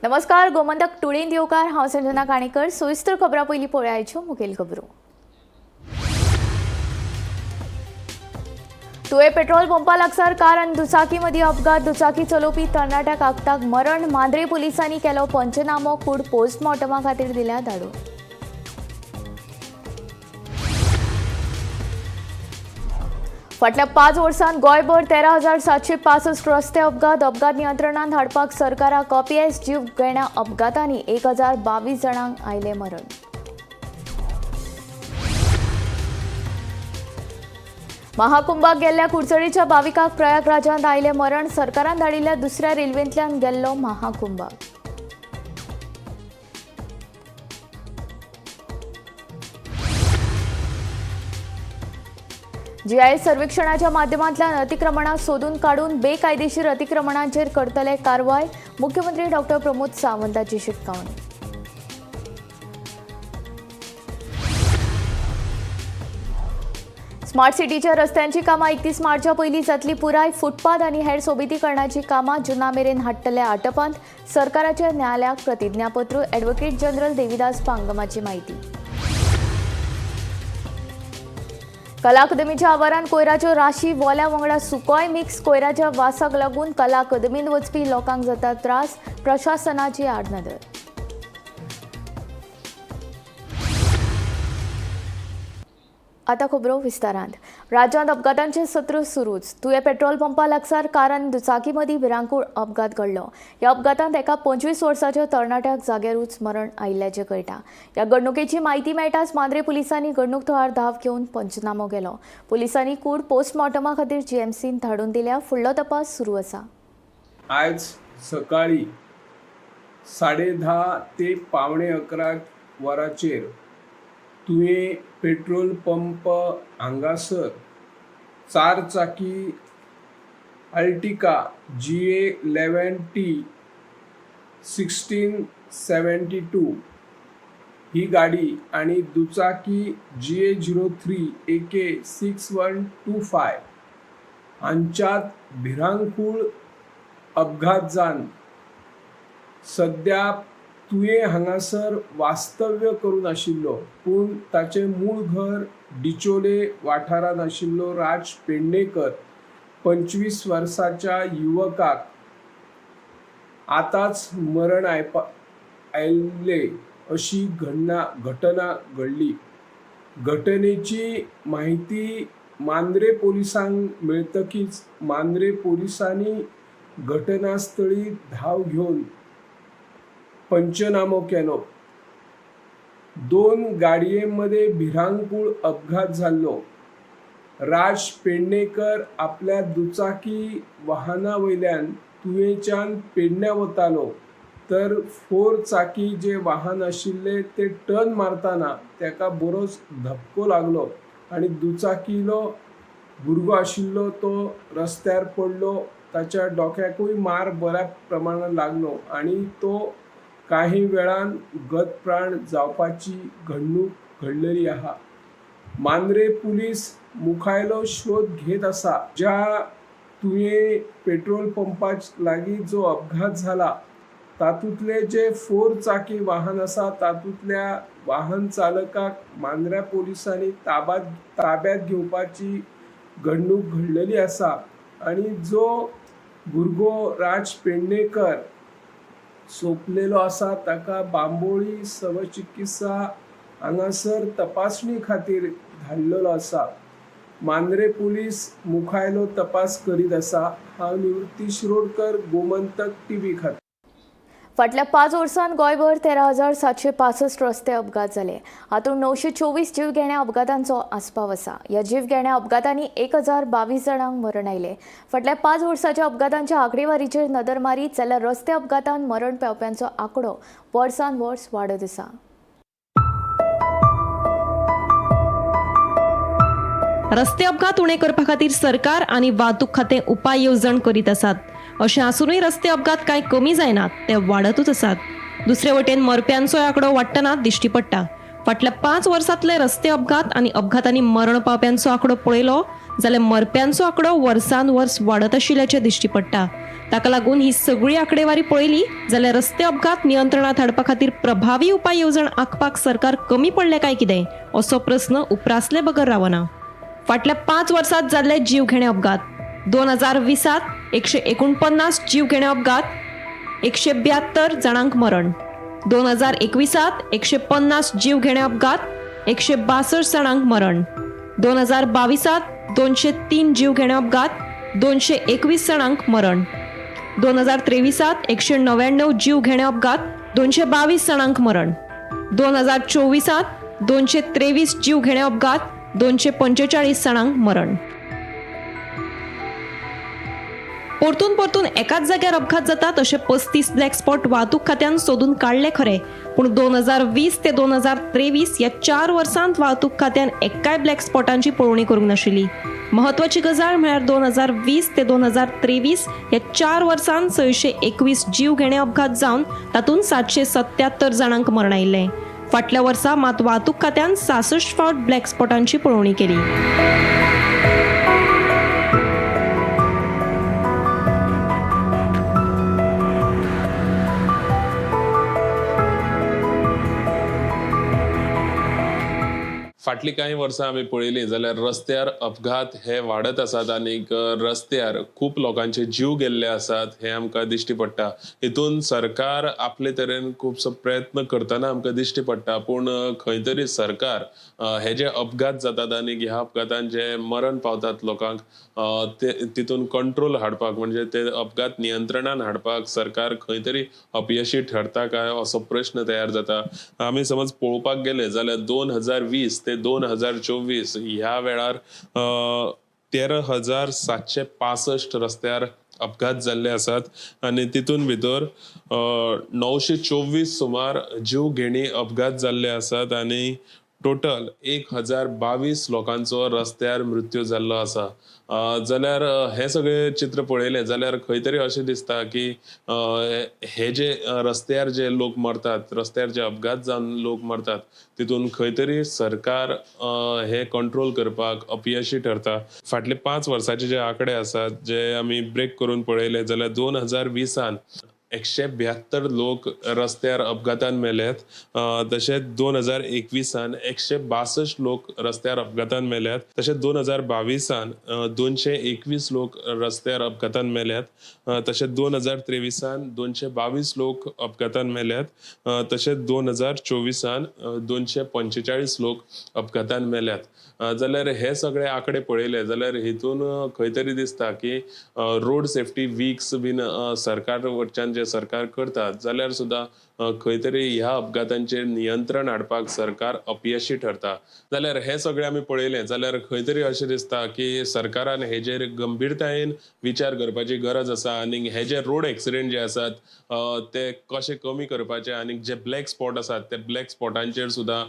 नमस्कार, गोमंतक टुडेन येवकार. हांव संजना काणेकर. सविस्तर खबरां पयलीं पळयाच्यो मुखेल खबरो. तुवें पेट्रोल पंपा लागसार कार आनी दुचाकी मदीं अपघात. दुचाकी चलोवपी तरणाट्याक आगताक मरण. मांद्रे पुलिसांनी केलो पंचनामो. कूड पोस्टमॉर्टमा खातीर दिल्या धाडून. फाटल्या 5 वर्सांत गोंयभर 13,765 रस्ते अपघात. अपघात नियंत्रणांत हाडपाक सरकाराक अपयेस. जीव घेण्या अपघातांनी 1,022 जाणांक आयलें मरण. महाकुंभाक गेल्ल्या कुडचडीच्या भाविकाक प्रयागराजांत आयलें मरण. सरकारान धाडिल्ल्या दुसऱ्या रेल्वेंतल्यान गेल्लो महाकुंभाक. जीआयएस सर्वेक्षणाच्या माध्यमांतल्यान अतिक्रमणां सोदून काडून बेकायदेशीर अतिक्रमणांचेर करतले कारवाय. मुख्यमंत्री डॉक्टर प्रमोद सावंताची शिटकावणी. स्मार्ट सिटीच्या रस्त्यांची कामां 31 मार्चा पयलीं जातली पुराय. फुटपाथ आनी हेर सोबितीकरणाची कामां जुना मेरेन हाडटले आटपांत. सरकाराच्या न्यायालयाक प्रतिज्ञापत्र. ॲडव्होकेट जनरल देविदास पांगमाची म्हायती. कला अकादमीच्या आवारान कोयराच्यो राशी. वोल्या वांगडा सुकोय मिक्स कोयराच्या वासाक लागून कला अकादमींत वचपी लोकांक जाता त्रास. प्रशासनाची आडनदर. आता खबरो विस्तारांत. राज्यांत अपघातांचे सत्र सुरूच. तुयें पेट्रोल पंपा लागसार कार आनी दुचाकी मदीं भिरांकूळ अपघात घडलो. ह्या अपघातांत एका 25 वर्साच्या तरणाट्याक जाग्यारूच मरण आयिल्ल्याचें कळटा. ह्या घडणुकेची म्हायती मेळटाच मांद्रे पुलिसांनी घडणूक थळार धांव घेवन पंचनामो केलो. पुलिसांनी कूड पोस्टमॉर्टमा खातीर जीएमसीन धाडून दिल्या. फुडलो तपास सुरू आसा. आयज सकाळी 10:30 ते 10:45 वरांचेर तुयें पेट्रोल पंप हांगासर 4 चाकी Ertiga GA 11 T 1672 ही गाडी आनी दुचाकी GA 03 AK 6125 हांच्यात भिरांकूळ अपघात जावन सद्या तुयें हांगासर वास्तव्य करून आशिल्लो, पूण ताचें मूळ घर डिचोले वाठारांत आशिल्लो राज पेडणेकर 25 वर्साच्या युवकाक आतांच मरण आयिल्लें अशी घटना घडली. घटनेची म्हायती मांद्रे पोलिसांक मेळटकीच मांद्रे पोलिसांनी घटनास्थळी धांव घेवन पंचनामो केलो. 2 गाडये मदें भिरांकूळ अपघात जाल्लो. राज पेडणेकर आपल्या दुचाकी वाहना वयल्यान तुयेंच्यान पेडण्या वतालो, तर 4 चाकी जे वाहन आशिल्लें तें टर्न मारतना ताका बरोच धपको लागलो आनी दुचाकीलो भुरगो आशिल्लो तो रस्त्यार पडलो. ताच्या डोक्याकूय मार बऱ्या प्रमाणान लागलो आनी तो काही वेळान गतप्राण जावपाची घडणूक घडलेली आहा. मांद्रे पुलीस मुखायलो शोध घेत आसा. ज्या तुयें पेट्रोल पंपा लागीं जो अपघात जाला तातूंतले जे 4 चाकी वाहन आसा तातूंतल्या वाहन चालकाक मांद्र्या पोलिसांनी ताब्यात घेवपाची घडणूक घडलेली आसा आनी जो भुरगो राज पेडणेकर सोंपलेलो आसा ताका बांबोळी शवचिकित्सा हांगासर तपासणी खातीर धाडलेलो आसा. मांद्रे पुलीस मुखायलो तपास करीत आसा. हांव निवृत्ती शिरोडकर, गोमंतक टीव्ही खातीर. फाटल्या 5 वर्सांत गोंयभर 13,765 रस्ते अपघात जाले. हातूंत 924 जीवघेण्या अपघातांचो आस्पाव आसा. ह्या जीवघेण्या अपघातांनी 1,022 जाणांक मरण आयलें. फाटल्या 5 वर्साच्या अपघातांच्या आंकडेवारीचेर नदर मारीत जाल्यार रस्ते अपघातांत मरण पावप्यांचो आंकडो वर्सान वर्स वाडत आसा. रस्ते अपघात उणे करपा खातीर सरकार आनी वाहतूक खातें उपाय येवजण करीत आसात. अशें आसूनय रस्ते अपघात कांय कमी जायनात, ते वाडतूच आसात. दुसरे वटेन मरप्यांचोय आंकडो वाडटना दिश्टी पडटा. फाटल्या 5 वर्सांतले रस्ते अपघात आनी अपघातांनी मरण पावप्यांचो आंकडो पळयलो जाल्यार मरप्यांचो आंकडो वर्सान वर्स वाडत आशिल्ल्याचें दिश्टी पडटा. ताका लागून ही सगळी आंकडेवारी पळयली जाल्यार रस्ते अपघात नियंत्रणात हाडपा खातीर प्रभावी उपाय येवजण आंखपाक सरकार कमी पडलें काय कितें असो प्रस्न उप्रासले बगर रावना. फाटल्या 5 वर्सांत जाल्ले जीवघेणे अपघात 2020 149 जीवघेणे अपघात, 172 जाणांक मरण. 2021 150 जीवघेणे अपघात, 162 जाणांक मरण. 2022 203 जीवघेणे अपघात, 221 जाणांक मरण. 2023 199 जीवघेणे अपघात, 222 जाणांक मरण. 2024 223 जीवघेणे अपघात, 245 जाणांक मरण. परतून परतून एकाच जाग्यार अपघात जातात अशे 35 ब्लॅक स्पॉट वाहतूक खात्यान सोदून काडले खरे, पूण 2020 ते 2023 ह्या 4 वर्सांत वाहतूक खात्यान एकाय ब्लॅक स्पॉटांची पळोवणी करूंक नाशिल्ली. म्हत्वाची गजाल म्हळ्यार 2020 ते 2023 ह्या 4 वर्सांत 621 जीवघेणे अपघात जावन तातूंत 777 जाणांक मरण आयिल्लें. फाटल्या वर्सा मात वाहतूक खात्यान 66 फावट ब्लॅक स्पॉटांची पळोवणी केली. फाटलीं कांय वर्सां आमी पळयलीं जाल्यार रस्त्यार अपघात हे वाडत आसात आनीक रस्त्यार खूब लोकांचे जीव गेल्ले आसात हें आमकां दिश्टी पडटा. हितून सरकार आपले तरेन खुबसो प्रयत्न करतना आमकां दिश्टी पडटा, पूण खंय तरी सरकार हे जे अपघात जातात आनी ह्या अपघातान जे मरण पावतात लोकांक ते तितून कंट्रोल हाडपाक म्हणजे ते अपघात नियंत्रणान हाडपाक सरकार खंय तरी अपयशी ठरता काय असो प्रश्न तयार जाता. आमी समज पळोवपाक गेले जाल्यार 2020 ते 2024 ह्या वेळार 13,765 रस्त्यार अपघात जाल्ले आसात आनी तितून भितर 924 सुमार जीवघेणी अपघात जाल्ले आसात आनी टोटल 1,022 लोकांचो रस्त्यार मृत्यू जाल्लो आसा. जाल्यार हें सगळें चित्र पळयलें जाल्यार खंय तरी अशें दिसता की हे जे रस्त्यार जे लोक मरतात, रस्त्यार जे अपघात जावन लोक मरतात तितून खंय तरी सरकार हे कंट्रोल करपाक अपयशी ठरता. फाटले 5 वर्साचे जे आंकडे आसात जे आमी ब्रेक करून पळयले जाल्यार 2020 172 लोक रस्त्यार अपघातान मेल्यात, तशेंच 2021 162 लोक रस्त्यार अपघातान मेल्यात, तशेंच 2022 221 लोक रस्त्यार अपघातान मेल्यात, तशेंच 2023 222 लोक अपघातान मेल्यात, तशेंच 2024 245 लोक अपघातान मेल्यात. जाल्यार हे सगळे आंकडे पळयले जाल्यार हितून खंय तरी दिसता की रोड सेफ्टी वीक्स बीन सरकार वटच्यान जे सरकार करतात जाल्यार सुद्दां खंय तरी ह्या अपघातांचेर नियंत्रण हाडपाक सरकार अपयशी ठरता. जाल्यार हे सगळे आमी पळयलें जाल्यार खंय तरी अशें दिसता की सरकारान हेजेर गंभीरतायेन विचार करपाची गरज आसा आनी हे जे रोड एक्सिडेंट जे आसात ते कशे कमी करपाचे आनी जे ब्लॅक स्पॉट आसात ते ब्लॅक स्पॉटांचेर सुद्दां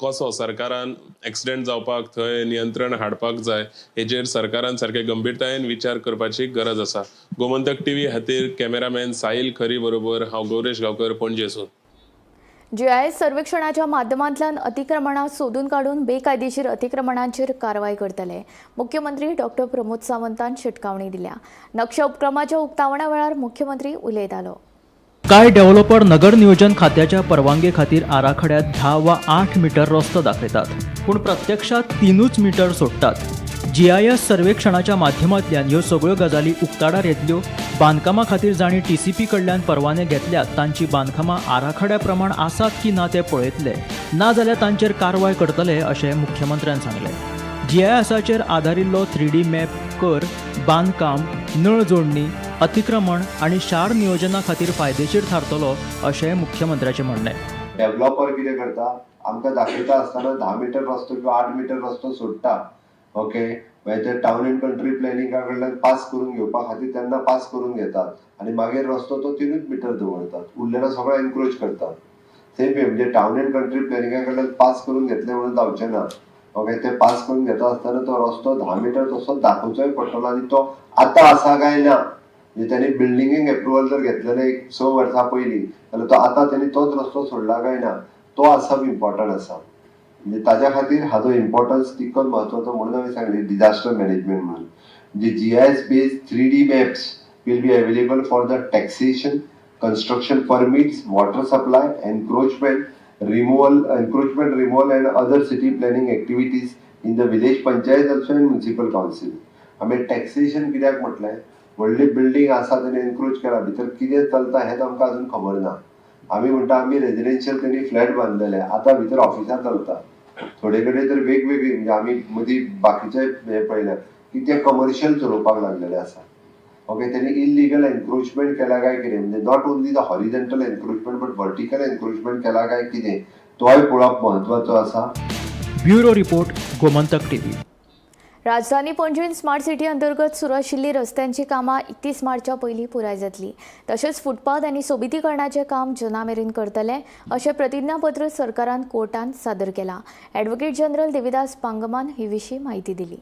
कसो सरकारान एक्सिडेंट जावपाक थंय नियंत्रण हाडपाक जाय हेजेर सरकारान सारके गंभीरतायेन विचार करपाची गरज आसा. गोमंतक टीव्ही खातीर कॅमेरामॅन साहिल खरी बरोबर हांव गौरेश गांवकर, पणजेसून. जीआयएस सर्वेक्षणाच्या माध्यमांतल्यान अतिक्रमणां सोदून काडून बेकायदेशीर अतिक्रमणांचेर कारवाय करतले. मुख्यमंत्री डॉक्टर प्रमोद सावंतान शिटकावणी दिल्या. नक्षा उपक्रमाच्या उक्तावणा वेळार मुख्यमंत्री उलयतालो. कांय डेव्हलपर नगर नियोजन खात्याच्या परवानगे खातीर आराखड्यात 10 वा 8 मीटर रस्तो दाखयतात, पूण प्रत्यक्षात 3च मीटर सोडटात. जीआयएस सर्वेक्षणाच्या माध्यमांतल्यान ह्यो सगळ्यो गजाली उक्ताडार येतल्यो. बांदकामा खातीर जांणी टीसीपी कडल्यान परवाने घेतल्यात तांची बांदकामां आराखड्या प्रमाण आसात की ना ते पळयतले, ना जाल्यार तांचेर कारवाय करतले अशें मुख्यमंत्र्यान सांगलें. जीआयएसाचेर आदारिल्लो 3D map कर, बांदकाम, नळ जोडणी, अतिक्रमण आनी शार नियोजना खातीर फायदेशीर थारतलो अशें मुख्यमंत्र्याचें म्हणणें. डेव्हलपर कितें करता, आमकां दाखयता आसतना 10 मीटर रस्तो किंवा 8 मीटर रस्तो सोडटा. ओके, मागीर ते टावन एंड कंट्री प्लॅनिंगा कडल्यान पास करून घेवपा खातीर तेन्ना पास करून घेतात आनी मागीर रस्तो तो 3च मीटर दवरतात, उरलेलो सगळो एनक्रोच करतात. सेम वे म्हणजे टावन एंड कंट्री प्लॅनिंगा कडल्यान पास करून घेतले म्हणून जावचें ना. ओके, ते पास करून घेता आसतना तो रस्तो 10 मीटर तसो दाखोवचोय पडटलो आनी तो आतां आसा काय ना, म्हणजे त्यांनी बिल्डिंगेक एप्रुवल जर घेतलेलें एक 6 वर्सां पयलीं जाल्यार तो आतां तेणी तोच रस्तो सोडला काय ना तो आसप इम्पॉर्टंट आसा. म्हणजे ताज्या खातीर हाजो इम्पॉर्टन्स तितकोच म्हत्वाचो म्हणून हांवें सांगलें डिजास्टर मॅनेजमेंट म्हणून. म्हणजे GIS based 3D maps will be available for the taxation, construction permits, water supply, encroachment removal, encroachment removal and other city planning activities in the village panchayat also and municipal council. आमी taxation कित्याक म्हटलें, व्हडली building आसा तेणी encroach केला, भितर कितें चलता हें आमकां अजून खबर ना. आमी म्हणटा आमी रेजिडेन्शियल तेणी फ्लॅट बांदलेले, आतां भितर ऑफिसां चलता. थोडे कडेन तर वेगवेगळी, म्हणजे आमी मदीं बाकीचे हे पळयल्यात की ते कमर्शियल चलोवपाक लागलेले आसा. ओके, तेणी इलिगल एनक्रोचमेंट केला काय कितें, म्हणजे not only the horizontal encroachment but vertical encroachment केला काय कितें, तोय पळोवप म्हत्वाचो आसा. Bureau report, Gomantak TV. राजधानी पणजेन स्मार्ट सिटी अंतर्गत सुरू आशिल्ली रस्त्यांची कामां 31 मार्चा पयलीं पुराय जातली. तशेंच फुटपाथ आनी सोबितीकरणाचें काम जुना मेरेन करतले अशें प्रतिज्ञापत्र सरकारान कोर्टांत सादर केलां. ॲडव्होकेट जनरल देविदास पांगमान हे विशीं म्हायती दिली.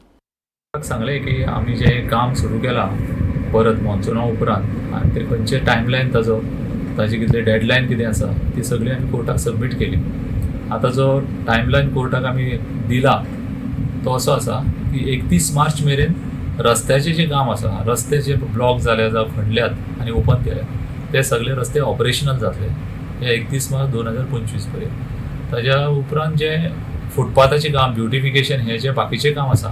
सांगलें की आमी जें काम सुरू केलां परत मॉन्सुना उपरांत आनी ते खंयचे टायमलायन ताजो, ताजी कितली डेडलायन कितें आसा ती सगळी आमी कोर्टाक सबमीट केली. आतां जो टायमलायन कोर्टाक आमी दिला तो असो आसा की 31 मार्च मेरेन रस्त्याचें जें काम आसा, रस्ते जे ब्लॉक जाले जावं खणल्यात आनी ओपन केल्या ते सगळे रस्ते ऑपरेशनल जातले हे 31 मार्च 2025 पर्यंत. ताज्या उपरांत जें फुटपाथाचें काम, ब्युटिफिकेशन हें जें बाकीचें काम आसा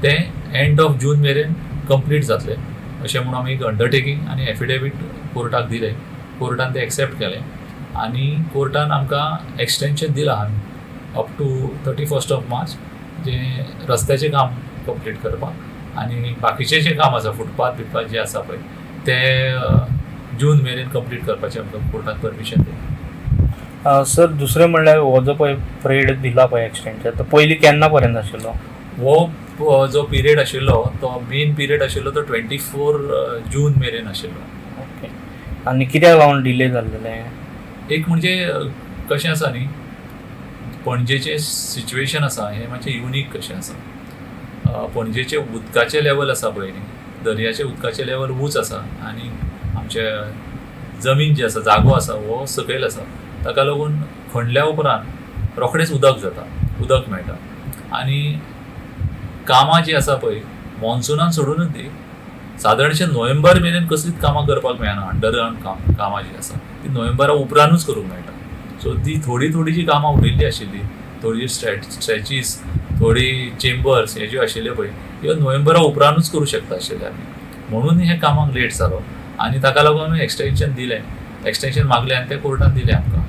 तें एंड ऑफ जून मेरेन कंप्लीट जातलें अशें म्हणून आमी एक अंडरटेकींग आनी एफिडेवीट कोर्टाक दिलें. कोर्टान तें एक्सेप्ट केलें आनी कोर्टान आमकां एक्सटेंशन दिलां अप टू 31 मार्च जें रस्त्याचें काम कंप्लीट करपाक आनी बाकीचें जें काम आसा फुटपाथ बिटपाथ जें आसा पळय तें जून मेरेन कंप्लीट करपाचें आमकां कोर्टान परमिशन दिलें. सर, दुसरें म्हणल्यार हो जो पळय पिरियड दिला पळय एक्सटेंशन, तो पयलीं केन्ना पर्यंत आशिल्लो? हो जो पिरियड आशिल्लो तो मेन पिरियड आशिल्लो तो 24 जून मेरेन आशिल्लो. ओके, आनी कित्याक लागून डिले जाल्लें? एक म्हणजे कशें आसा न्ही, पणजेचें सिच्युएशन आसा हें मातशें युनीक कशें आसा. पणजेचें उदकाचें लेवल आसा पळय न्ही, दर्याचें उदकाचें लेवल ऊंच आसा आनी आमचें जमीन जी आसा, जागो आसा हो सकयल आसा. ताका लागून खणल्या उपरांत रोखडेंच उदक जाता, उदक मेळटा आनी कामां जीं आसा पळय मॉन्सुनान सोडूनच दी, सादारणशें नोव्हेंबर मेरेन कसलीच कामां करपाक मेळना. अंडरग्रावंड कामां जीं आसा ती नोव्हेंबरा उपरांतूच करूंक मेळटा. सो ती थोडी थोडी जी कामां उरिल्ली आशिल्ली, थोडी स्ट्रेचीस, थोडी चेंबर्स हे ज्यो आशिल्ल्यो पळय त्यो नोव्हेंबरा उपरांतूच करूं शकता आशिल्ले आमी, म्हणून हे कामाक लेट जालो आनी ताका लागून आमी एक्सटेंशन दिलें, एक्सटेंशन मागलें आनी तें कोर्टान दिलें आमकां.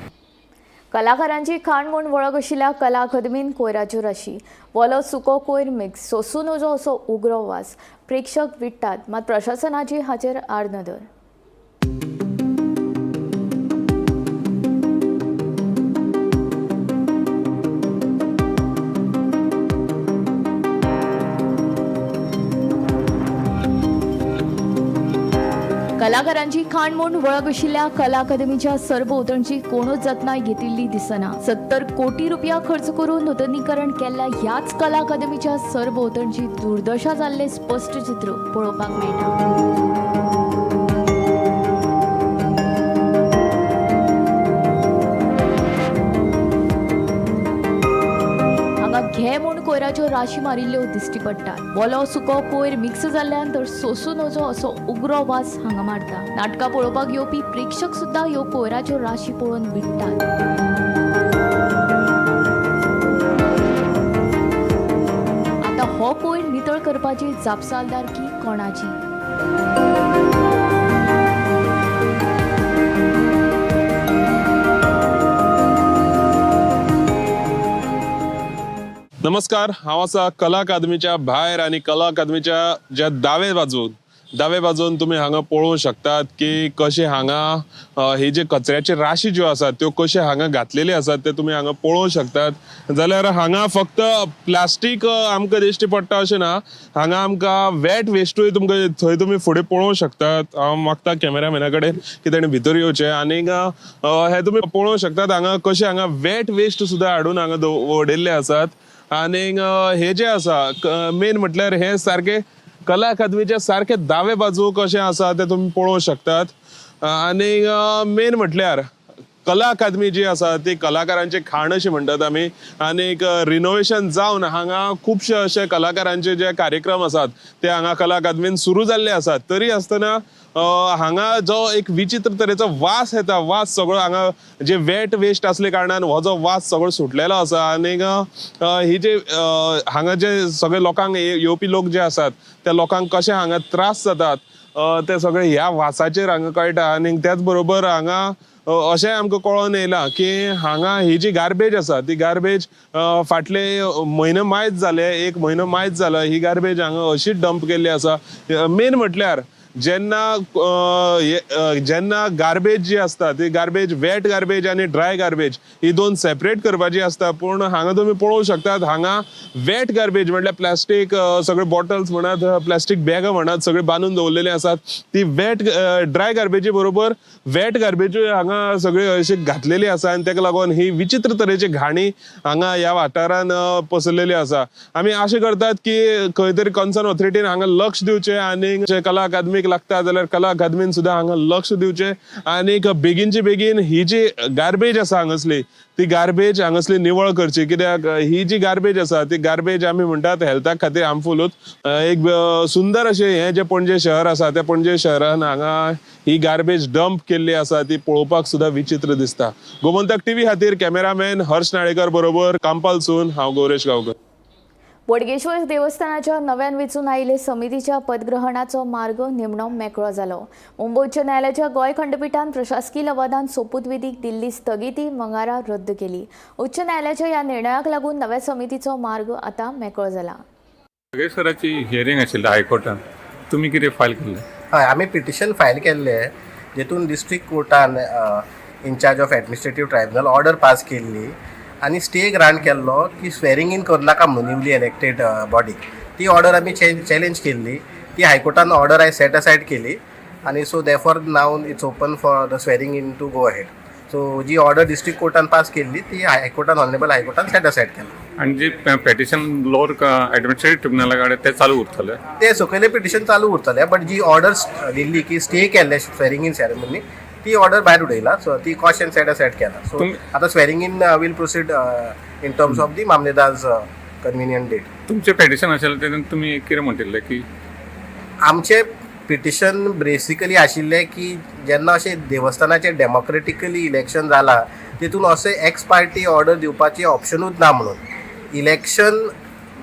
कलाकारांची खाण म्हूण वळख आशिल्ल्या कला अकादमीन कोयराच्यो राशी, वोलो सुको कोयर मिक्स, सोसूं नजो असो उग्रो वास, प्रेक्षक विट्टात, मात प्रशासनाची हाचेर आडनदर. कलाकारांची खाण म्हूण वळख आशिल्ल्या कला अकादमीच्या सरभोंवतणची कोणूच जतनाय घेतिल्ली दिसना. 70 कोटी रुपया खर्च करून नुतनीकरण केल्ल्या ह्याच कला अकादमीच्या सरभोंवतणची दुर्दशा जाल्लें स्पश्ट चित्र पळोवपाक मेळटा. हांगा घे म्हूण कोयराच्यो राशी मारिल्ल्यो दिश्टी पडटात. वोलो सुको कोयर मिक्स जाल्ल्यान तर सोसूं नजो असो उग्रो वास हांगा मारता. नाटकां पळोवपाक येवपी प्रेक्षक सुद्दां ह्यो कोयराच्यो राशी पळोवन विट्टात. आतां हो कोयर नितळ करपाची जापसालदारकी कोणाची? नमस्कार, हांव आसा कला अकादमीच्या भायर आनी कला अकादमीच्या ज्या दावे बाजून तुमी हांगा पळोवंक शकतात की कशें हांगा ही जे कचऱ्याची राशी ज्यो आसात त्यो कशे हांगा घातलेली आसात ते तुमी हांगा पळोवंक शकतात. जाल्यार हांगा फक्त प्लास्टीक आमकां दिश्टी पडटा अशें ना, हांगा आमकां वेट वेस्टूय तुमकां थंय तुमी फुडें पळोवंक शकतात. हांव मागता कॅमेरामॅना कडेन की तेणें भितर येवचें आनीक हें तुमी पळोवंक शकतात हांगा कशें हांगा वेट वेस्ट सुद्दां हाडून हांगा उडयल्ले आसात. आनीक हे जे आसा मेन म्हटल्यार हे सारके कला अकादमीच्या सारके दावे बाजूक कशें आसा ते तुमी पळोवंक शकतात. आनीक मेन म्हटल्यार कला अकादमी जी आसा ती कलाकारांची खाण अशी म्हणटात आमी. आनीक रिनोवेशन जावन हांगा खुबशे अशे कलाकारांचे जे कार्यक्रम आसात ते हांगा कला अकादमीन सुरू जाल्ले आसात. तरी आसतना हांगा जो एक विचित्र तरेचो वास येता, वास सगळो हांगा जे वेट वेस्ट असले कारणान हो जो वास सगळो सुटलेलो आसा. आनीक ही जे हांगा जे सगळे लोकांक येवपी लोक जे आसात त्या लोकांक कशें हांगा त्रास जातात ते सगळे ह्या वासाचेर हांगा कळटा. आनी त्याच बरोबर हांगा अशें आमकां कळोन येयलां की हांगा ही जी गार्बेज आसा ती गार्बेज फाटले म्हयनो मायज जाले, एक म्हयनो मायज जाला ही गार्बेज हांगा अशीच डंप केल्ली आसा. मेन म्हटल्यार जेन्ना जेन्ना गार्बेज जी आसता ती गार्बेज वेट गार्बेज आनी ड्राय गार्बेज ही दोन सेपरेट करपाची आसता, पूण हांगा तुमी पळोवंक शकतात हांगा वेट गार्बेज म्हटल्यार प्लास्टीक सगळे बॉटल्स म्हणात, प्लास्टीक बॅगां म्हणात, सगळे बांदून दवरलेली आसात. ती वेट ड्राय गार्बेजी बरोबर वेट गार्बेजूय हांगा सगळी अशी घातलेली आसा आनी ताका लागून ही विचित्र तरेची घाणी हांगा ह्या वाठारान पसरलेली आसा. आमी आशा करतात की खंय तरी कन्सर्न ऑथॉरिटीन हांगा लक्ष दिवचें आनी जे कला अकादमीक लागता जाल्यार कला अकादमीन सुद्दां हांगा लक्ष दिवचें आनी बेगीनचे बेगीन ही जी गार्बेज आसा हांगासली ती गार्बेज हांगासली निवळ करची, कित्याक ही जी गार्बेज आसा ती गार्बेज आमी म्हणटात हेल्थाक खातीर हार्मफुलूच. एक सुंदर अशें हें जें पणजे शहर आसा त्या पणजे शहरान हांगा ही गार्बेज डंप केल्ली आसा ती पळोवपाक सुद्दां विचित्र दिसता. गोमंतक टीव्ही खातीर कॅमेरामॅन हर्ष नाळेकर बरोबर कांपालसून हांव गौरेश गांवकर. बोडगेश्वर देवस्थानाच्या नव्यान वेंचून आयिल्ले समितीच्या पदग्रहणाचो मार्ग निमणो मेकळो जालो. मुंबय उच्च न्यायालयाच्या गोंय खंडपिठान प्रशासकीय लवादान सोपूतविधीक दिल्ली स्थगिती मंगळारा रद्द केली. उच्च न्यायालयाच्या ह्या निर्णयाक लागून नव्या समितीचो मार्ग आतां मेकळो जाला. बोडगेश्वराची हियरींग आशिल्लें हायकोर्टान, तुमी कितें फायल केल्लें? हय, आमी पिटिशन फायल केल्लें जेतून district कोर्टान incharge of administrative tribunal order pass केल्ली आनी स्टे ग्रांट केल्लो की स्वेरिंग इन करनाका म्हणून न्यूली इलेक्टेड बॉडी. ती ऑर्डर आमी चॅलेंज केल्ली, ती हायकोर्टान ऑर्डर आयज सेट असायड केली आनी so therefore now it's open for the swearing in to go ahead. So ji order district कोर्टान पास केल्ली ती हायकोर्टान, ऑनरेबल हायकोर्टान सेट असायड केला. आनी जी पेटिशन लोअर एडमिनिस्ट्रेटीव ट्रिब्युनला कडेन तें चालू उरतलें? ते सकयले पिटिशन चालू उरतलें, बट जी ऑर्डर दिल्ली की स्टे केल्ले स्वेरिंग इन सेरेमनी ती ऑर्डर भायर उडयला. सो ती कॉशन सेट असायड केला. सो आतां swearing in will proceed in terms of the mamlatdar's convenient date. तुमचें पेटिशन आशिल्लें तेतून तुमी कितें म्हणटिल्लें की आमचें पिटिशन बेसिकली आशिल्लें की जेन्ना अशें देवस्थानाचें डेमोक्रेटिकली इलेक्शन जालां तितून अशें एक्स पार्टी ऑर्डर दिवपाची ऑप्शनूच ना म्हणून. इलेक्शन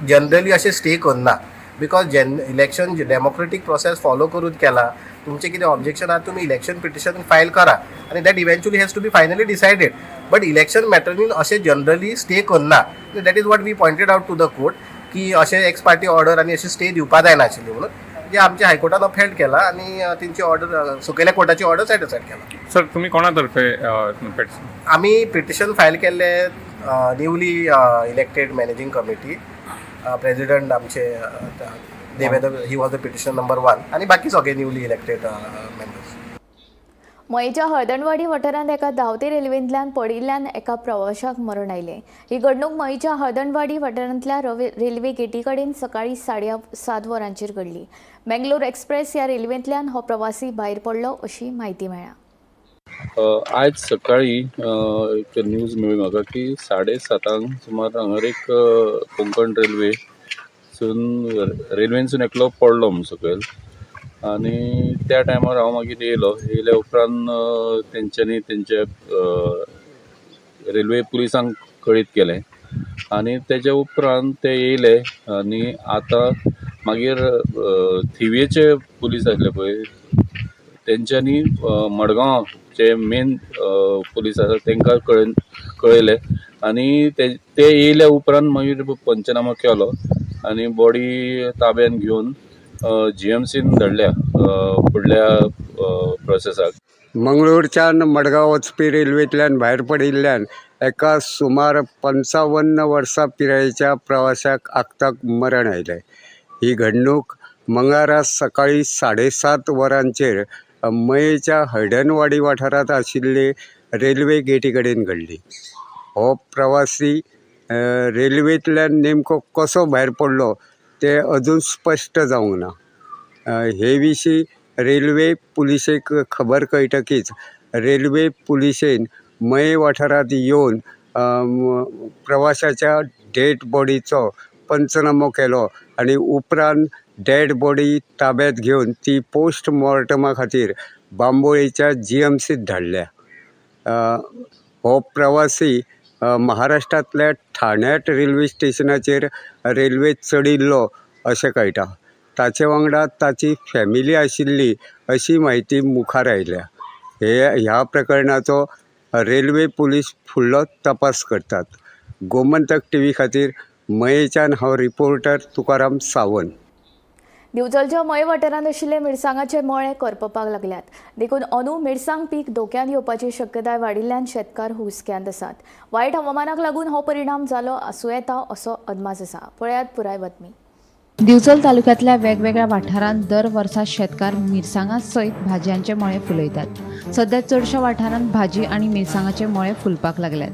जनरली अशें स्टे करना because जेन्ना इलेक्शन डेमोक्रेटीक प्रोसेस फॉलो करून केला, तुमचें कितें ऑब्जेक्शन आहा तुमी इलेक्शन पिटिशन फायल करा आनी that eventually has to be finally decided. But election मॅटरीन अशें जनरली स्टे करना. That is what we pointed out to the court की अशें एक्स पार्टी ऑर्डर आनी अशें स्टे दिवपा जायनाशिल्ली म्हणून, जे आमच्या हायकोर्टान अपहेल्ड केला आनी तेंची ऑर्डर सकयल्या कोर्टाची ऑर्डर सेट असायड केला. सर, तुमी कोणा तर्फे पेटिशन? आमी पिटिशन फायल केल्ले newly elected managing committee president आमचे Devendra, he was the petition number 1 आनी बाकी सगळे न्यूली इलेक्टेड मेंबर्स. मयेच्या हळदणवाडी वाठारांत एका धांवते रेल्वेंतल्यान पडिल्ल्यान एका प्रवाशाक मरण आयलें. ही घडणूक मयेच्या हळदणवाडी वाठारांतल्या रेल्वे गेटी कडेन सकाळीं 7:30 वरांचेर घडली. बेंगलोर एक्सप्रेस ह्या रेल्वेंतल्यान हो प्रवासी भायर पडलो अशी म्हायती मेळ्ळ्या. आयज सकाळी एक न्यूज मेळ्ळी म्हाका की 7:30 सुमार हांगार एक कोंकण रेल्वे सून रेल्वेनसून एकलो पडलो म्हूण सकयल आनी त्या टायमार हांव मागीर येयलो. येयल्या उपरांत तेंच्यांनी तेंच्या रेल्वे पुलिसांक कळीत केलें आनी तेज्या उपरांत ते येयले आनी आतां मागीर थिवेचे पुलीस आसले पळय तेंच्यांनी मडगांवचे मेन पुलीस आसा तांकां कळयलें आनी ते येयल्या उपरांत मागीर पंचनामा केलो आनी बॉडी ताब्यान घेवन जीएमसीन धाडल्या फुडल्या प्रोसेसाक. मंगळूरच्यान मडगांव वचपी रेल्वेंतल्यान भायर पडिल्ल्यान एका सुमार 55 वर्सां पिरायेच्या प्रवाशाक आक्ताक मरण आयलें. ही घडणूक मंगळारा सकाळीं 7:30 वरांचेर मयेच्या हळदणवाडी वाठारांत आशिल्ले रेल्वे गेटी कडेन घडली. हो प्रवासी रेल्वेंतल्यान नेमको कसो भायर पडलो तें अजून स्पश्ट जावंक ना. हे विशीं रेल्वे पुलिशेक खबर कळटकीच रेल्वे पुलिशेन मये वाठारांत येवन प्रवाशाच्या डेड बॉडीचो पंचनामो केलो आनी उपरांत डेड बॉडी ताब्यांत घेवन ती पोस्ट मॉर्टमा खातीर बांबोळेच्या जीएमसीत धाडल्या. हो प्रवासी महाराष्ट्रांतल्या ठाण्यात रेल्वे स्टेशनाचेर रेल्वेत चडिल्लो अशें कळटा. ताचे वांगडा ताची फॅमिली आशिल्ली अशी म्हायती मुखार आयल्या. हे ह्या प्रकरणाचो रेल्वे पुलीस फुडलो तपास करतात. गोमंतक टीव्ही खातीर मयेच्यान हांव रिपोर्टर तुकाराम सावंत. दिवचलच्या मये वाठारांत आशिल्ले मिरसांगाचे मळे करपपाक लागल्यात, देखून अंदू मिरसांग पीक धोक्यांत येवपाची शक्यताय वाडिल्ल्यान शेतकार हुस्क्यांत आसात. वायट हवामानाक लागून हो परिणाम जालो आसूं येता असो अदमास आसा. पळयात पुराय बातमी. दिवचल तालुक्यांतल्या वेगवेगळ्या वाठारांत दर वर्सा शेतकार मिरसांगा सयत भाजयांचे मळे फुलयतात. सध्या चडश्या वाठारांत भाजी आनी मिरसांगाचे मळे फुलपाक लागल्यात.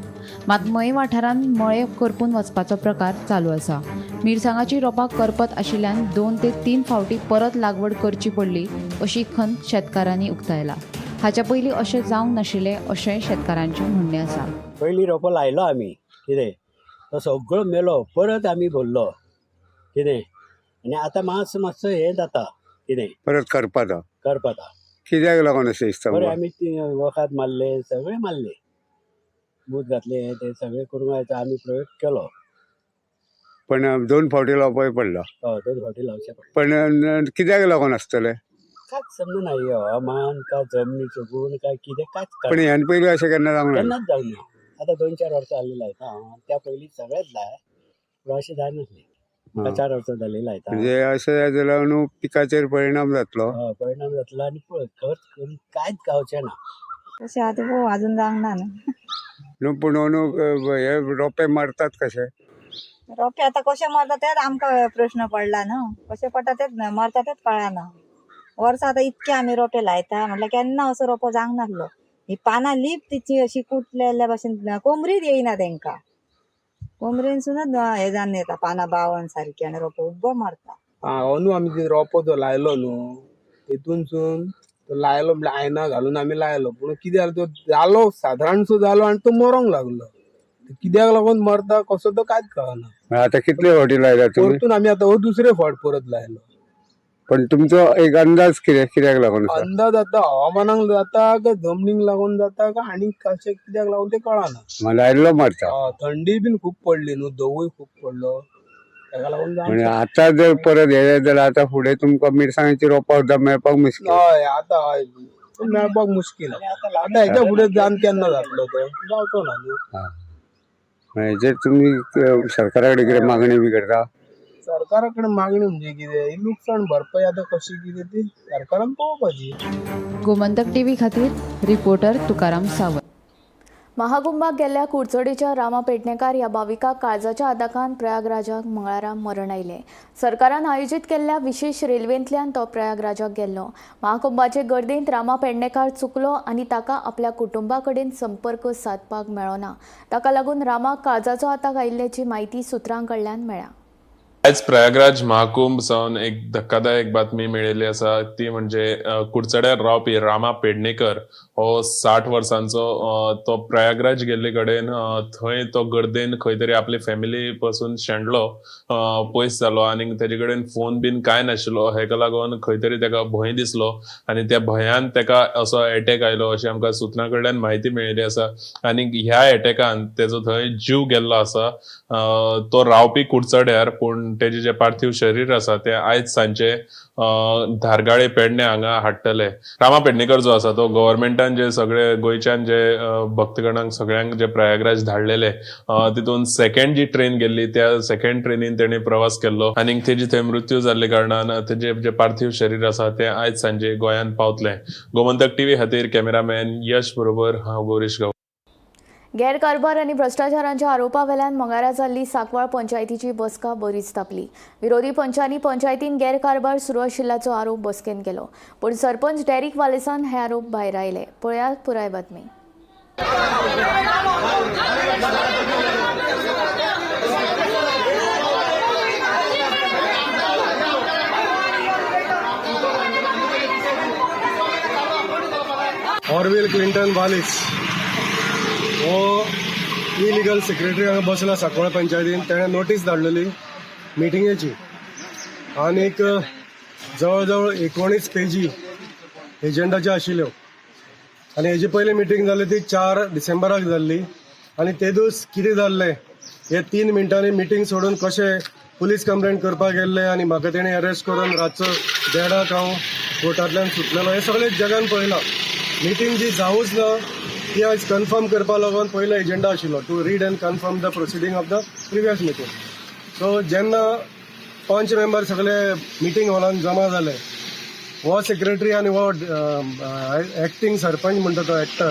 मात मये वाठारांत मळे करपून वचपाचो प्रकार चालू आसा. मिरसांगाची रोपां करपत आशिल्ल्यान 2 ते 3 फावटी परत लागवड करची पडली अशी खंत शेतकारांनी उक्तायला. हाच्या पयलीं अशें जावंक नाशिल्लें अशें शेतकारांचें म्हणणें आसा. पयलीं रोपो लायलो आमी कितें तो सगळो मेलो, परत आमी भरलो कितें आनी आतां मातसो मातसो हें जाता कितें परत करपाता करपाता. कित्याक लागून अशें दिसता? बरें, आमी वखद मारले, सगळें मारले, मूत घातले, हें तें सगळें करून आमी प्रयोग केलो. पण 2 फावटी लावपाक पडलो. हय, 2 फावटी लावचें पडलें. पण कित्याक लागून आसतलें कांयच समजना, हे हवामान काय जमनीचो गूण काय कितें कांयच. पण ह्यान पयलीं अशें केन्ना जावंक ना? केन्नाच जावंक ना. आतां 2-4 वर्सां जालीं लायता हांव, त्या पयलीं सगळेंच लाय पूण अशें जायनासलें. 4 वर्सां जालीं लायता. म्हणजे अशें जायत जाल्यार न्हू पिकाचेर परिणाम जातलो. हय, परिणाम जातलो आनी पळय खर्च करून कांयच गावचें ना. तशें आतां पळोवं, अजून जावंक ना न्हू. न्हू पूण न्हू हे रोपे मारतात कशे? रोपे आतां कशे मरता तेच आमकां प्रश्न पडला न्हू. कशे पडटा तेच मरता तेच कळना. वर्सां आतां इतके आमी रोपे लायता म्हटल्यार केन्ना असो रोपो जावंक नासलो. ही पानां लीप तिची अशी कुटलेल्या भाशेन, कोमरीच येयना तेंकां. कोमरेनसूनच हें जावन येता पानां बावन सारकी आनी रोपो उब्बो मरता. अंदू आमी रोपो जो लायलो न्हू तेतूनसून तो लायलो म्हणल्यार आयना घालून आमी लायलो, पूण कितें जालें तो जालो सादारणसो जालो आनी तो मरोंक लागलो. कित्याक लागून मरता कसो तो कांयच कळना. आतां कितले फावटी लायला तुमी? परतून आमी आतां हो दुसरे फावट परत लायलो. पण तुमचो एक अंदाज कितें कित्याक लागून आसा? अंदाज आतां हवामानाक जाता काय जमनीक लागून जाता काय आनी कशें कित्याक लागून तें कळना. लायल्लो मरता. थंडी बीन खूब पडली न्हू, दवूय खूब पडलो, ताका लागून. म्हणजे आतां जर परत हे जालें जाल्यार आतां फुडें तुमकां मिरसांगाची रोपां सुद्दां मेळपाक मुश्कील. हय, आतां हय मेळपाक मुश्कील. आतां हेच्या फुडें जावन केन्ना जातलो तो जावचो ना न्हू. हेजेर तुमी सरकारा कडेन कितें मागणी बी करता? सरकारा कडेन मागणी म्हणजे कितें, ही लुकसाण भरपाई आतां कशी कितें ती सरकारान पळोवपाची. गोमंतक टीव्ही खातीर रिपोर्टर तुकाराम सावंत. महाकुंभाक गेल्ल्या कुडचडेच्या रामा पेडणेकार ह्या भाविकाक काळजाच्या आताकान प्रयागराजाक मंगळारा मरण आयलें. सरकारान आयोजीत केल्ल्या विशेष रेल्वेंतल्यान तो प्रयागराजाक गेल्लो. महाकुंभाचे गर्देंत रामा पेडणेकार चुकलो आनी ताका आपल्या कुटुंबा कडेन संपर्क सादपाक मेळ्ळो ना. ताका लागून रामाक काळजाचो आताक आयिल्ल्याची म्हायती सुत्रां कडल्यान मेळ्ळ्या. आयज प्रयागराज महाकुंभ सावन एक धक्कादायक बातमी मेळिल्ली आसा, ती म्हणजे कुडचड्यार रावपी रामा पेडणेकर हो 60 वर्सांचो तो प्रयागराज गेल्ले कडेन थंय तो गर्देन खंय तरी आपली फॅमिली पासून शेणलो, पयस जालो आनी तेजे कडेन फोन बीन कांय नाशिल्लो. हेका लागून खंय तरी तेका भंय दिसलो आनी त्या भंयान तेका असो एटॅक आयलो अशी आमकां सुत्रां कडल्यान म्हायती मेळिल्ली आसा. आनी ह्या एटॅकान तेजो थंय जीव गेल्लो आसा. तो रावपी कुडचड्यार, पूण तेजे जे पार्थिव शरीर आसा ते आयज सांजे धारगाळे पेडणे हांगा हाडटले. रामा पेडणेकर जो आसा तो गव्हर्मेंटान जे सगळे गोंयच्यान जे भक्तगणांक सगळ्यांक जे प्रयागराज धाडलेले तितून सेकंड जी ट्रेन गेल्ली त्या सेकंड ट्रेनीन तेणे प्रवास केल्लो आनी तेजी थंय मृत्यू जाल्ले कारणान तेजे जे पार्थिव शरीर आसा ते आयज सांजे गोंयांत पावतले. गोमंतक टीव्ही खातीर कॅमेरामॅन यश बरोबर हांव गौरीश गांव. गैरकारभार आनी भ्रश्टाचारांच्या आरोपावेल्यान मंगळारा जाल्ली सांकवाळ पंचायतीची बसका बरीच तापली. विरोधी पंचांनी पंचायतीन गैरकारभार सुरू आशिल्ल्याचो आरोप बसकेन केलो, पूण सरपंच डेरिक वालेसान हे आरोप भायर आयले. पळयात पुराय बातमी. ऑरवेल क्लिंटन वालिस हो इलिगल सेक्रेटरी हांगा बसला सांकवाळ पंचायतीन. तेणें नोटीस धाडलेली मिटिंगेची आनीक जवळ जवळ 19 पेजी एजंडाच्यो आशिल्ल्यो आनी हेजी पयली मिटींग जाली ती 4 डिसेंबराक जाल्ली आनी तेदूस कितें जाल्लें हे 3 मिनटांनी मिटींग सोडून कशें पुलीस कंप्लेंट करपाक गेल्ले आनी म्हाका तेणी अरेस्ट करून रातचो 1:30 हांव कोर्टांतल्यान सुटलेलो हें सगळें जगान पळयलां. मिटींग जी जावूच ना ती आयज कन्फर्म करपा लागून पयलो एजेंडा आशिल्लो to read and confirm the proceeding of the previous meeting. So जेन्ना पंच मेंबर सगळे मिटींग हॉलान जमा जाले, हो सेक्रेटरी आनी हो एक्टींग सरपंच म्हणटा तो एक्टर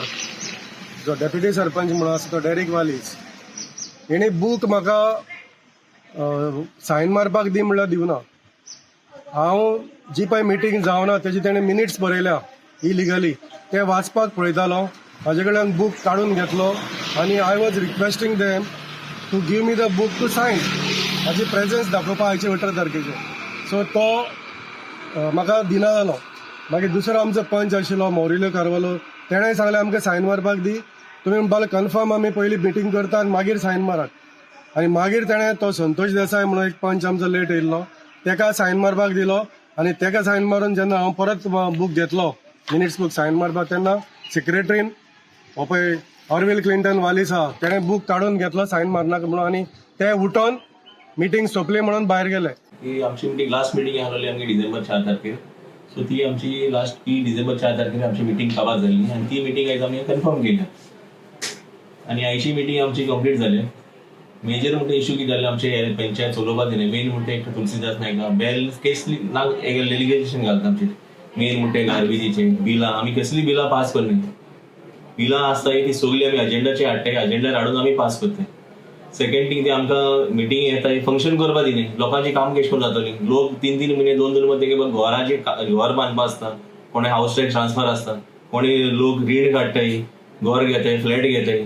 जो डेप्युटी सरपंच म्हणून आसा तो डेरीक वालीस, हेणी बूक म्हाका सायन मारपाक दी म्हणल्यार दिवना. हांव जी पळय मिटींग जावना तेजी तेणें मिनिट्स बरयल्या इलिगली, ते वाचपाक पळयतालो, म्हाजे कडल्यान बूक काडून घेतलो आनी I was requesting them to give me the book to sign, म्हाजी प्रेजन्स दाखोवपा आयचे 18 तारखेचे. सो तो म्हाका दिना जालो. मागीर दुसरो आमचो पंच आशिल्लो मौरिलो कार्वालो, तेणें सांगलें आमकां सायन मारपाक दी, तुमी म्हणपाक कन्फर्म आमी पयलीं मिटींग करता आनी मागीर सायन मारात. आनी मागीर तेणें तो संतोष देसाय म्हणून एक पंच आमचो लेट येयल्लो तेका सायन मारपाक दिलो आनी तेका सायन मारून जेन्ना हांव परत बूक घेतलो मिनिट्स बूक सायन मारपाक तेन्ना सेक्रेटरीन हो पळय ऑरवील क्लिंटन वालीस आहा तेणें बूक काडून घेतलो सायन मारनाका म्हणून आनी ते उठोन मिटींग सोंपली म्हणून भायर गेले. की आमची मिटींग लास्ट मिटींग आसलेली आमची डिसेंबर 4 तारखेर. सो ती आमची लास्ट ती डिसेंबर 4 तारखेर आमची मिटींग काबार जाल्ली आनी ती मिटींग आयज आमी कन्फर्म केल्या आनी आयची मिटींग आमची कंप्लीट जाली. मेजर म्हणटा इशू कितें जालें आमचे पंचायत चलोवपा दिना. मेन म्हणटा एक तुलसीदास नायक बेल केसली ना एलिगेशन घालता आमचेर. मेन म्हणटा गार्बेजीचे बिलां आमी कसली बिलां पास करनाय, बिलां आसता ती सगळीं आमी अजेंडाचेर हाडटाय, अजेंडार हाडून आमी पास करताय. सेकंड थिंग ते आमकां मिटींग येता फंक्शन करपा दिनाय, लोकांची काम कशें करून जातली. लोक 3-3 म्हयने 2-2 म्हयने तेगे घराचे घर बांदपा आसता, कोणे हावस टॅक्स ट्रान्सफर आसता, कोणी लोक रीण काडटाय, घर घेताय, फ्लॅट घेताय,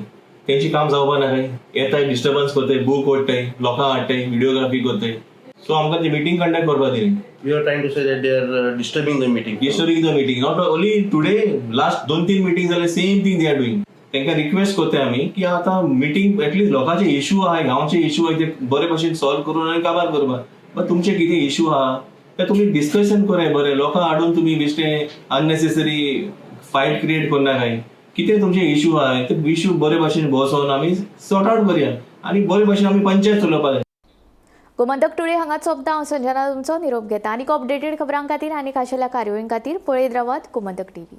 तेंची काम जावपा ना. काय येताय डिस्टर्बन्स करताय, बूक ओडटाय, लोकांक हाडटाय, व्हिडियोग्राफी करताय. सो आमकां ती मिटींग कंडक्ट करपा दिनाय. You are trying to say that they are disturbing the meeting. Disturbing the meeting. Not only today, last 2-3 meeting जाले same thing they are doing. तांकां रिक्वेस्ट करताय आमी की आतां मिटींग एटलीस्ट लोकांचे इशू आहाय, गांवचे इशू आहाय ते बरे भशेन सॉल्व करून आनी काबार करपाक. बट तुमचे कितें इशू आहा ते तुमी डिस्कशन कराय बरें, लोकांक हाडून तुमी बेश्टे अननेसेसरी फायट क्रिएट करनाकाय. कितें तुमचे इशू आहाय ते इशू बरे भशेन बसोन आमी सॉर्ट आवट करया आनी बरे भशेन आमी पंचायत चलोवपाक जाय. गोमंतक टुडे हांगा सोंपता. हांव संजना तुमचो निरोप घेता. आनीक अपडेटेड खबरां खातीर आनी खाशेल्या कार्यावळीं खातीर पळयत रावात गोमंतक टीव्ही.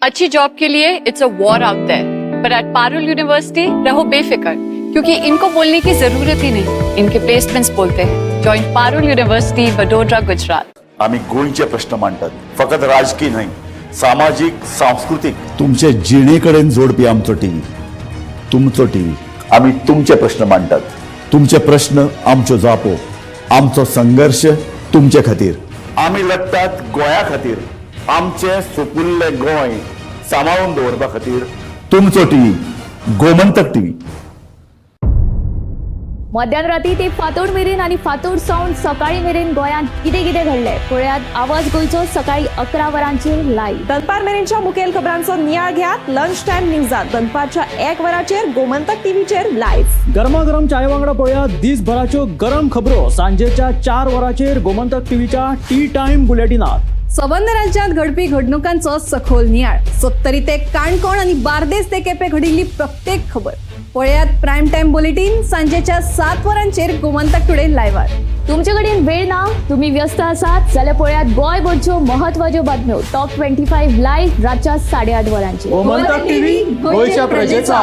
अच्छी जॉब के लिए it's a war out there, पर एट पारुल यूनिवर्सिटी रहो बेफिक्र, क्योंकि इनको बोलने की जरूरत ही नहीं, इनके प्लेसमेंट्स बोलते हैं. Join Parul university, Vadodara, Gujarat. आम्ही गोंयचे प्रश्न मांडटात, फकत राजकीय न्हय, सामाजीक, सांस्कृतीक, तुमचे जिणेकडेन जोडपी आमचो टीव्ही, तुमचो टीव्ही. आम्ही तुमचे प्रश्न मांडटात, तुमचे प्रश्न आमच्यो जापो, आमचो संघर्ष तुमचे खातीर. आमी लढटात गोंया खातीर, आमचे सुपुल्ले गोंय सांबाळून दवरपा खातीर. तुमचो टीव्ही, गोमंतक टीव्ही. मध्यान राती ते फातोड मेरेन आनी फातोड सावन सकाळी मेरेन गोंयांत कितें कितें घडलें पळयात आवाज गोंयचो सकाळी 11 वरांचेर लायव्ह. दनपार मेरेनच्या मुखेल खबरांचो नियाळ घेयात लंच टायम न्यूजात दनपारच्या 1 वराचेर गोमंतक टीव्हीचेर लायव्ह. गरमागरम चाय वांगडा पळयात दिसभराच्यो गरम खबरो सांजेच्या 4 वरांचेर गोमंतक टीव्हीच्या टी टायम बुलेटिनात. संबंद राज्यांत घडपी घडणुकांचो सखोल नियाळ, सत्तरी ते काणकोण आणि बार्देस ते केपे घडिल्ली प्रत्येक खबर पळयात प्रायम टायम बुलेटीन सांजेच्या 7 वरांचेर गोमंतक टुडे लायव्हार. तुमचे कडेन वेळ ना, तुम्ही व्यस्त आसात जाल्यार पळयात गोंयभरच्यो महत्वाच्यो बातम्यो टॉप 25 लायव्ह रातच्या 8:30 वरांचेर. गोमंतक टीव्ही, गोंयच्या प्रजेचा.